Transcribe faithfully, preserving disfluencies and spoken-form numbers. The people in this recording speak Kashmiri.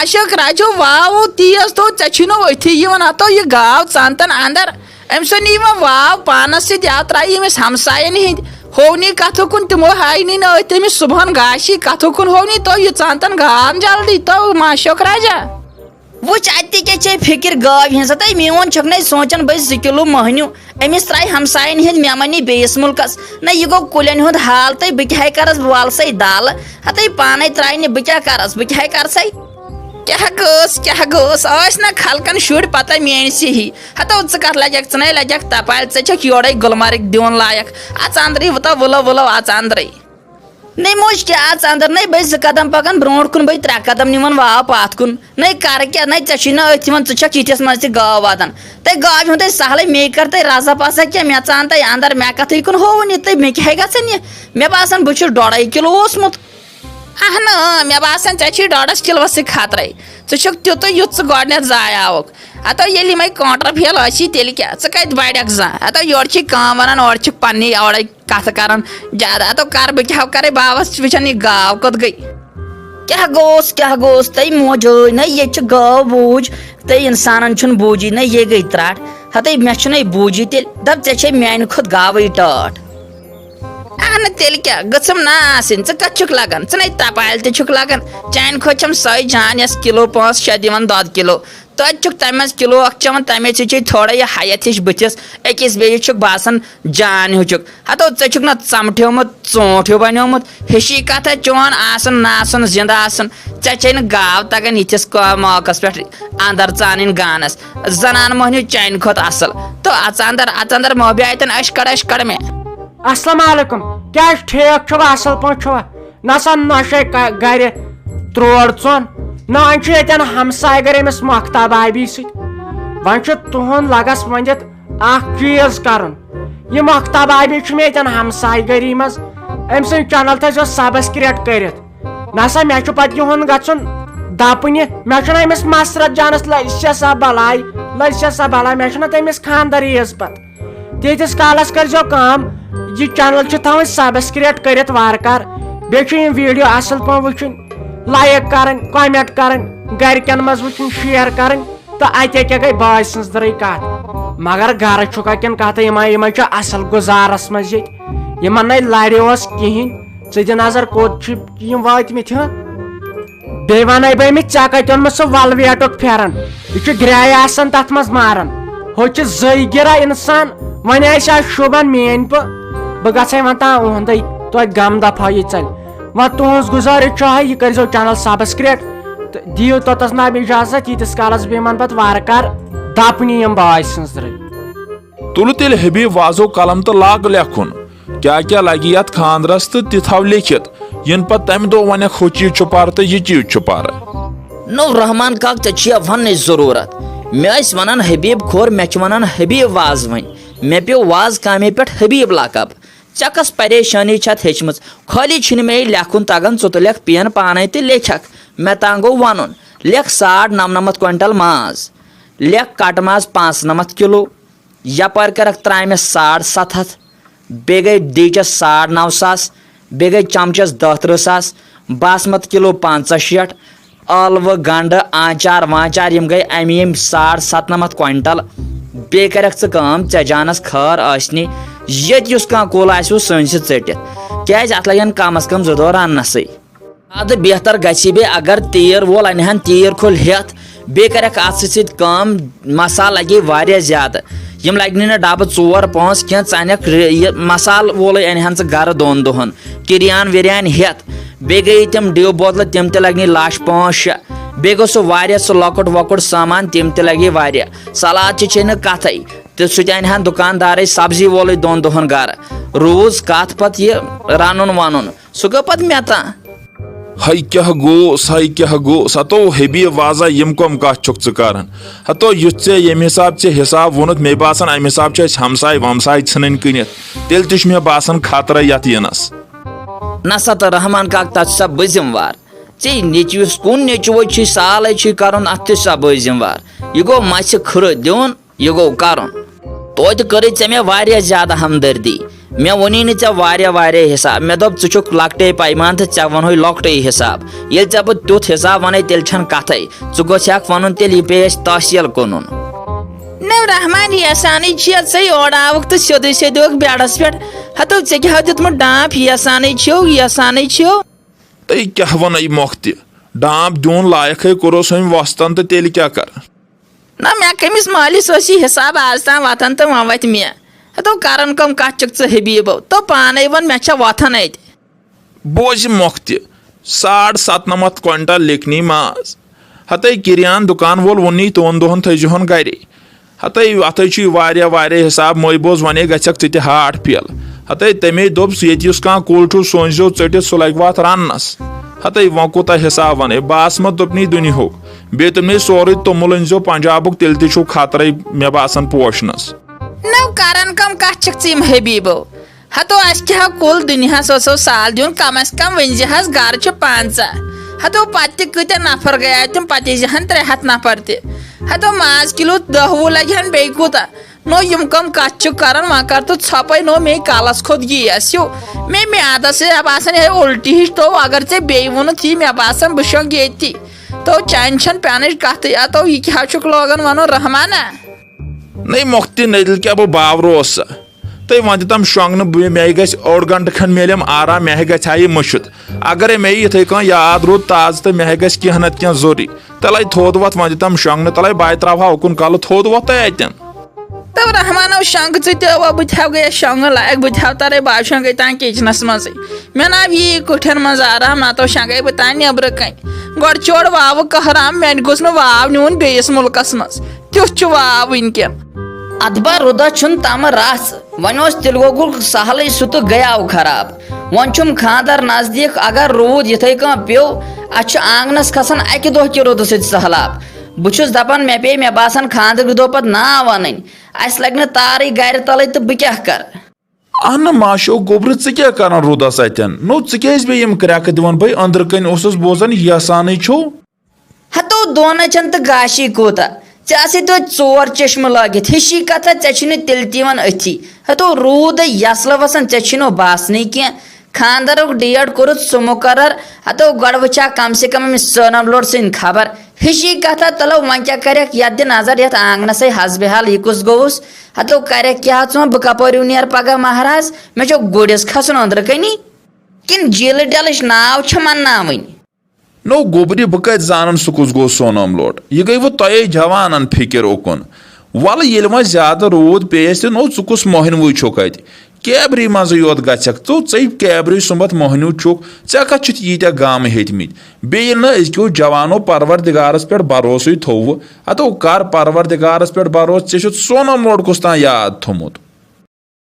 اشوک راجو، واو تیز تو، ژےٚ چھُے نہٕ أتھی یِوان، ہتو یہِ گاو ژانتن اندر۔ أمۍ سُنٛد یہِ وۄنۍ واو پانس سۭتۍ، یا ترٛایہِ أمِس ہمساین ہٕنٛدۍ۔ ہوونی کتھٕ کُن، تِمو ہاے نہٕ أتھۍ أمِس صُبحن گاشی کتھٕ کُن، ہوونی تو یہِ ژانتن گاو جلدی تو، ما اشوک راجا۔ وٕچھ، اتہِ تہِ کیٛاہ چھے فِکِر گٲوِ ہِنٛز؟ ہتے میون چھُکھ نے سونٛچان، بٔے زٕ کِلوٗ مۄہنیوٗ۔ أمِس ترٛایہِ ہمساین ہِنٛدۍ مٮ۪من یہِ بیٚیِس مُلکس۔ نہ، یہِ گوٚو کُلٮ۪ن ہُنٛد حال، تہٕ بہٕ کیٛاہ ہے کرس، بہٕ والہٕ سَے دالہٕ۔ ہتے پانے ترٛایہِ نہٕ، بہٕ کیٛاہ کرس، بہٕ کیٛاہ ہے کرسَے؟ کیٛاہ گوٚژھ، کیٛاہ گوٚژھ؟ ٲسۍ نہ خلقن شُرۍ پتہ میٲنۍ صحیح۔ ہتو ژٕ کتھ لجکھ، ژٕ نے لجکھ تپالہِ، ژےٚ چھکھ یورے گُلمرگ دیُن لایق۔ اژ اندرٕے، وٕتو وُلو وُلو، اژ اندرٕے۔ نے موج کیٛاہ، اژ اندر، نے بٔے زٕ قدم پکان برونٛٹھ کُن، بٔے ترٛےٚ قدم نِوان واو پتھ کُن۔ نے کرٕ کیٛاہ، نے ژےٚ چھُے نہٕ أتھۍ یِوان، ژٕ چھکھ یِتھِس منٛز تہِ گٲو واتان۔ تہٕ گاوِ ہُنٛد تہٕ سہلٕے، مے کر تہٕ رزا پسا کیٛاہ، مےٚ ژان تہٕ اندر، مےٚ کتھٕے کُن ہووُن یہِ تہٕ مےٚ کیٛاہ گژھان یہِ؟ مےٚ باسان بہٕ چھُس ڈۄڑے کِلوٗ اوسمُت۔ اہنہٕ، اۭں، مےٚ باسان ژےٚ چھُے ڈۄڑس کِلوس سۭتۍ خطرے۔ ژٕ چھُکھ تیُتُے یُتھ ژٕ گۄڈٕنیتھ زایاوُکھ۔ ہتو ییٚلہِ یِمے کونٹر پھیل ٲسی تیٚلہِ کیٛاہ؟ ژٕ کتہِ بڑکھ زانٛہہ؟ ہتو یورٕ چھِ کٲم ونان، اورٕ چھِکھ پننی اورے کتھٕ کران زیادٕ۔ ہتو کر بہٕ کیٛاہ کرے، باوس چھِ وٕچھان یہِ گاو کوٚت گٔے۔ کیٛاہ گوٚوس، کیٛاہ گوٚوس؟ تٔمۍ موجٲے نہ، ییٚتہِ چھِ گٲو بوٗج، تہٕ انسانن چھُنہٕ بوٗجی نہ، یہِ گٔے ترٛٹھ۔ ہتے مےٚ چھُنَے بوٗجی تیٚلہِ، دپ ژےٚ چھے میانہِ کھۄتہٕ گاوٕے ٹٲٹھ۔ اہنہٕ تیٚلہِ کیٛاہ، گٔژھٕم نہ آسٕنۍ، ژٕ کتھ چھُکھ لگان؟ ژٕ نے تپالہِ تہِ چھُکھ لگان۔ چانہِ کھۄتہٕ چھَم سۄے جان، یۄس کِلوٗ پانٛژھ شےٚ دِوان دۄد کِلوٗ۔ توتہِ چھُکھ تَمہِ منٛز کِلوٗ اکھ چٮ۪وان، تَمے ژےٚ چھے تھوڑا یہِ حیت ہِش بٕتھِس، أکِس بیٚیِس چھُکھ باسان جان ہیوٗ چھُکھ۔ ہتو ژےٚ چھُکھ نہ ژمٹیومُت، ژوٗنٛٹھ ہیوٗ بنیومُت۔ ہِشی کتھا، چون آسُن نہ آسُن، زِندٕ آسُن۔ ژےٚ چھے نہٕ گاو تگان یِتھِس کو-، موقعس پٮ۪ٹھ اندر ژانٕنۍ گانس۔ زنان مۄہنیو چانہِ کھۄتہٕ اصل۔ تو اژ اندر، اژ اندر، مۄہبہِ اتٮ۪ن اشکڑ اشکڑ مےٚ۔ السلام علیکم، کیٛاہ ٹھیٖک چھُوا، اصل پٲٹھۍ چھُوا؟ نہ سا، نہ چھے کا-، گرِ تروڑ ژۄن، نہ وۄنۍ چھُ ییٚتٮ۪ن ہمساے گرِ أمِس مۄختاب آبی سۭتۍ۔ وۄنۍ چھُ تُہُنٛد لگس ؤنِتھ اکھ چیٖز کرُن۔ یہِ مۄختاب آبی چھُ مےٚ ییٚتٮ۪ن ہمساے گری منٛز، أمۍ سٕنٛدۍ channel تھٲیزیو subscribe کٔرِتھ۔ نہ سا، مےٚ چھُ پتہٕ یِہُنٛد گژھُن دپنہِ، مےٚ چھُنہ أمِس مسرت جانس لٔج چھےٚ سا بلاے، لٔج چھےٚ سا بلاے، مےٚ چھُنہ تٔمِس خانٛدر عیٖز پتہٕ۔ تیٖتِس کالس کٔرزیو کٲم، یہِ channel چھِ تھاوٕنۍ subscribe کٔرِتھ وارٕ کار۔ بیٚیہِ چھِ یِم video اصل پٲٹھۍ وٕچھِنۍ، like کرٕنۍ، comment کرٕنۍ، گرِکٮ۪ن منٛز وٕچھِنۍ، share کرٕنۍ۔ تہٕ اتے کیٛاہ گٔے باجہِ سٕنٛز درٕے کتھ؟ مگر گرٕ چھُکھا کِنہٕ کتھٕے، یِمن، یِمن چھُ اصل گُزارس منٛز ییٚتہِ۔ یِمن نے لرِ اوس کِہیٖنۍ۔ ژٕ دِ نظر کوٚت چھِ یِم وٲتمٕتۍ، ہہ؟ بیٚیہِ ونے بہٕ أمِس، ژےٚ کتہِ اوٚنمُت سُہ ولویٹُک پھٮ۪رن؟ یہِ چھُ گرٛایہِ آسان تتھ منٛز ماران۔ ہُہ چھِ زٔے گِرا انسان۔ وۄنۍ آسہِ آز شوٗبان میٲنۍ پٲ-، بہٕ گژھے وۄنۍ تام اُہُنٛدٕے، توتہِ غم دفا یہِ ژلہِ۔ وۄنۍ تُہنٛز گُزٲرِش چھِ ہاے، یہِ کٔرۍزیو channel subscribe تہٕ دِیِو توٚتس نام اجازت، ییٖتِس کالس بہٕ یِمن پتہٕ وارٕ کارٕ دپنہِ یِم باجہِ سٕنٛز درٕے۔ تُلہٕ تیٚلہِ حبیب وازو قلم تہٕ لاگ لیکھُن، کیٛاہ کیٛاہ لگہِ یتھ خانٛدرس تہٕ تہِ تھاو لیکھِتھ، یِنہٕ پتہٕ تمہِ دۄہ ونکھ ہُہ چیٖز چھُ پرٕ تہٕ یہِ چیٖز چھُ پرٕ۔ نو رحمان کاک، ژےٚ چھُیا وننٕچ ضروٗرت؟ مےٚ ٲسۍ ونان حبیب کھور، مےٚ چھِ ونان حبیب وازوٲنۍ۔ مےٚ پیوٚو وازٕ کامہِ پٮ۪ٹھ حبیب لقب۔ ژےٚ کۄس پریشٲنی چھتھ ہیٚچھمٕژ؟ خٲلی چھُنہٕ مےٚ یہِ لیکھُن تگان، ژٕ تُلکھ پین پانے تہٕ لیکھکھ۔ مےٚ تام گوٚو ونُن، لیکھ ساڑ نمنمتھ کوینٹل ماز، لیکھ کٹہٕ ماز پانٛژنمتھ کلو، یپٲرۍ کٔرکھ ترامہِ ساڑ ستھ ہتھ، بیٚیہِ گٔے دیٖچس ساڑ نو ساس، بیٚیہِ گٔے چمچس دہ ترٕہ ساس، باسمت کلو پنژاہ شیٹھ، ٲلوٕ، گنڈٕ، آنچار وانچار، یِم گٔے اَمہِ ییٚمہِ ساڑ ستنمتھ کوینٹل۔ بیٚیہِ کَرٮ۪کھ ژٕ کٲم، ژےٚ جانَس خٲر ٲسنی، ییٚتہِ یُس کانٛہہ کُل آسِوٕ سُہ أنۍ زِ ژٔٹِتھ، کیٛازِ اَتھ لَگن کم از کم زٕ دۄہ رَننَسٕے۔ زیادٕ بہتر گژھِ بیٚیہِ اگر تیٖر وول اَنہِ ہن تیٖر کھُل ہٮ۪تھ، بیٚیہِ کَرٮ۪کھ اَتھ سۭتۍ سۭتۍ کٲم، مسالہٕ لَگے واریاہ زیادٕ۔ یِم لَگنٕے نہٕ ڈَبہٕ ژور پانٛژھ کینٛہہ، ژٕ اَنٮ۪کھ رِ-، یہِ مسالہٕ وولٕے اَنہِ ہن ژٕ گَرٕ دۄن دۄہَن، کِریان وِریان ہٮ۪تھ۔ بیٚیہِ گٔیے تِم ڈیو بوتلہٕ، تِم تہِ لگنٕے لچھ پانٛژھ شےٚ۔ بیٚیہِ گوٚو سُہ واریاہ سُہ لۄکُٹ وۄکُٹ سامان، تِم تہِ لگے واریاہ۔ سلاد چھِ چے نہٕ کتھے، تہٕ سُہ تہِ انہِ ہن دُکاندارے سبزی وولٕے دۄن دۄہن گرٕ۔ روٗز کتھ پتہٕ یہِ رنُن ونُن، سُہ گوٚو پتہٕ مےٚ تام۔ ہاے کیٛاہ گوٚوس، ہاے کیٛاہ گوٚوس، ہتو حبیب وازا، یِم کۄم کتھ چھُکھ ژٕ کران؟ ہتو یُتھ ژےٚ ییٚمہِ حساب ژےٚ حساب ووٚنُتھ، مےٚ باسان امہِ حساب چھِ اسہِ ہمساے ومساے ژھٕنٕنۍ کٕنِتھ، تیٚلہِ تہِ چھُ مےٚ باسان خطرے یتھ یِنس۔ نسا تہٕ رحمان کاک، تتھ چھُ سا بہٕ ذمہٕ وار۔ ژےٚ نیٚچوِس کُن نیٚچوے چھُے سالے چھُے کرُن، اتھ تہِ چھُ سا بہٕ ذمہٕ وار۔ یہِ گوٚو مژھِ کھُرٕ دیُن، یہِ گوٚو کرُن۔ توتہِ کٔرٕے ژےٚ مےٚ واریاہ زیادٕ ہمدردی۔ مےٚ ووٚنُے نہٕ ژےٚ واریاہ واریاہ حساب، مےٚ دوٚپ ژٕ چھُکھ لۄکٹے پیمان تہٕ ژےٚ وَنہوے لۄکٹُے حساب۔ ییٚلہِ ژےٚ بہٕ تیُتھ حساب وَنے تیٚلہِ چھَنہٕ کَتھَے، ژٕ گوٚژھ ہٮ۪کھ وَنُن تیٚلہِ یہِ پیٚیہِ اَسہِ تحصیٖل کٕنُن۔ نو رحمان، ییٖژ ہَنٕے چھِیا ژےٚ؟ یورٕ آوُکھ تہٕ سیوٚدُے سیوٚدُے اوکھ بیڈَس پٮ۪ٹھ۔ ہَتو ژےٚ کیٛاہ ہیوٚتمُت ڈانٛپ؟ ییٖژ ہَنٕے چھِو، ییٖژ ہَنٕے چھِو۔ تہٕ کیٛاہ وَنَے مۄختہِ؟ ڈانٛپ دیُن لایقٕے کوٚرُس أمۍ وۄستَن تہٕ تیٚلہِ کیٛاہ کَرٕ؟ نہ، مےٚ کٔمِس مٲلِس اوس یہِ حساب آز تام وۄتھان تہٕ وۄنۍ وَتھِ مےٚ۔ ہَتو کَرَن کٲم کَتھ چھَکھ ژٕ حبیٖبو؟ تو پانَے وَن، مےٚ چھا وۄتھان اَتہِ؟ بوزِ مۄختہِ، ساڑ ستنمتھ کوینٹل لیکنی ماز۔ ہَتَے کِریان دُکان وول ووٚنُے تِمَن دۄہَن تھٲیزِہون گَرے۔ ہَتَے اَتھَے چھُے واریاہ واریاہ حساب، مٔے بوز وَنے گژھٮ۪کھ ژٕ تہِ ہاٹھ پھیلہٕ۔ ہَتَے تَمے دوٚپ، ییٚتہِ یُس کانٛہہ کُل چھُ سوٗنٛچزیو ژٔٹِتھ، سُہ لَگہِ وَتھ رَننَس۔ ہَتَے وۄنۍ کوٗتاہ حساب وَنَے؟ باسمت دوٚپنُے دُنیہُک۔ بیٚیہِ دوٚپنَے سورُے توٚمُل أنۍزیو پنجابُک، تیٚلہِ تہِ چھُو خطرَے مےٚ باسان پوشنَس۔ نو کَرَن کٲم کَتھ چھَکھ ژٕ یِم حبیٖبو؟ ہَتو اَسہِ کیٛاہ ہا کُل دُنیاہَس اوسو سال دیُن، کم از کم ؤنۍ زِ حظ گَرٕ چھِ پنٛژاہ۔ ہَتو پَتہٕ تہِ کۭتیٛاہ نفر گٔیے تِم، پَتہٕ یی زِ ہَن ترٛےٚ ہَتھ نفر تہِ۔ ہَتو ماز کِلوٗ دَہ وُہ لَگہِ ہَن بیٚیہِ کوٗتاہ؟ نو یِم کم کتھ چھِ کران، وۄنۍ کر تہٕ ژھۄپے، نو مے کلس کھوٚت گیس ہیوٗ۔ مے میادس چھِ باسان یِہے الٹی ہِش تو، اگر ژےٚ بیٚیہِ ووٚنُتھ یی، مےٚ باسان بہٕ شۄنٛگہٕ ییٚتی۔ تو چانہِ چھَنہٕ پینٕچ کتھٕے، اتو یہِ کیٛاہ چھُکھ لاگان ونُن رحمانہ؟ نَے مۄختہِ نٔدٕل کیٛاہ بہٕ باورٕ اوسا؟ تُہۍ وۄنۍ دِتم شۄنٛگنہٕ، بہٕ مےٚ گژھِ اوٚڑ گنٹہٕ کھنٛڈ میلیم آرام، مےٚ گژھِ ہا یہِ مٔشِتھ۔ اگرے مےٚ یِتھَے کٔنۍ یاد روٗد تازٕ تہٕ مےٚ گژھِ کینٛہہ نتہٕ کینٛہہ ضروٗری، تیٚلے تھوٚد وۄتھ وۄنۍ دِتم شۄنٛگنہٕ، تیٚلے بہٕ ترٛاوہا اُکُن کلہٕ تھوٚد وۄتھ تہٕ اتٮ۪ن۔ تو رحمانو شۄنٛگ ژٕ تہِ، اوا بہٕ تہِ ہا گٔیَس شۄنٛگنہٕ لایق، بہٕ تہِ ہا ترے بہٕ شۄنٛگے تام کچنس منٛزٕے۔ مےٚ نہ آو یی کُٹھٮ۪ن منٛز آرام، نہ تو شۄنٛگے بہٕ تام نیبرٕ کنۍ۔ گۄڈٕ چھُ اورٕ واوٕ قہرام، مےٚ گوٚژھ نہٕ واو نیُن بیٚیِس مُلکس منٛز، تیُتھ چھُ واو وٕنکٮ۪ن۔ ادبا رُدا چھُنہٕ تمہٕ رژھ، وۄنۍ اوس تِلہٕ گۄگُل سہلٕے سُہ تہٕ گٔیاو خراب۔ وۄنۍ چھُم خانٛدر نزدیٖک، اگر روٗد یِتھَے کٔنۍ پیوٚو، اَسہِ چھُ آنٛگنس کھسان اَکہِ دۄہ کہِ روٗدٕ سۭتۍ سہلاب۔ بہٕ چھُس دَپان، مےٚ پیٚیہِ، مےٚ باسان، خانٛدرٕکۍ دۄہ پتہٕ ناو اَنٕنۍ۔ اَسہِ لَگہِ نہٕ تارٕے گرِ تَلٕے تہٕ بہٕ کیٛاہ کَرٕ؟ اہنہٕ ماشو گوٚبرٕ، ژٕ کیٛاہ کران روٗدس اَتٮ۪ن؟ نو، ژٕ کیٛازِ بیٚیہِ یِم کرٛٮ۪کہٕ دِوان؟ بٔے أنٛدرٕ کَنۍ اوسُس بوزان، یہِ آسانٕے چھُو۔ ہتو دونہٕ چھَن تہٕ گاشی کوٗتاہ۔ ژےٚ آسے توتہِ ژور چشمہٕ لٲگِتھ۔ ہِشی کتھا، ژےٚ چھُے نہٕ تیٚلہِ تہِ یِوان أتھی۔ ہتو روٗد ہے یسلہٕ وسان، ژےٚ چھُے نہٕ باسنٕے کینٛہہ۔ خانٛدرُک ڈیٹ کوٚرُتھ ژٕ مُقرر۔ ہتو گۄڈٕ وٕچھا کم سے کم أمِس سونم لوڈ سٕنٛدۍ خبر۔ ہِشی کتھا، تلو وۄنۍ کیٛاہ کرکھ، یتھ دِ نظر یتھ آنگنسے حسبِ حال، یہِ کُس گوٚوُس؟ ہتو کرکھ کیٛاہ ژٕ وۄنۍ، بہٕ کپٲرۍ نیرٕ پگاہ مہراز؟ مےٚ چھُ گُرِس کھسُن أنٛدرٕ کنی۔ کِنہٕ جیٖلہٕ ڈلٕچ ناو چھےٚ منناوٕنۍ؟ نو گوٚبرِ، بہٕ کتہِ زانن سُہ کُس گوٚو سونم لوٹ؟ یہِ گٔیوٕ تۄہے جوانن فکر اُکُن۔ ولہٕ ییٚلہِ وۄنۍ زیادٕ روٗد پیٚیس تہِ، نو ژٕ کُس مۄہنوٕے چھُکھ اتہِ؟ کیبرِ منٛزٕے یوت گژھکھ ژٕ، ژٕے کیبرِ سُمبتھ مۄہنیو چھُکھ، ژےٚ کتھ چھِتھ ییٖتیٛاہ گامہٕ ہیٚتمٕتۍ؟ بیٚیہِ ییٚلہِ نہٕ أزکیو جوانو پروردگارس پٮ۪ٹھ بھروسٕے تھووٕ، ہتو کر پروردگارس پٮ۪ٹھ بھروسہٕ؟ ژےٚ چھُتھ سونم لوٹ کُس تام یاد تھوٚمُت؟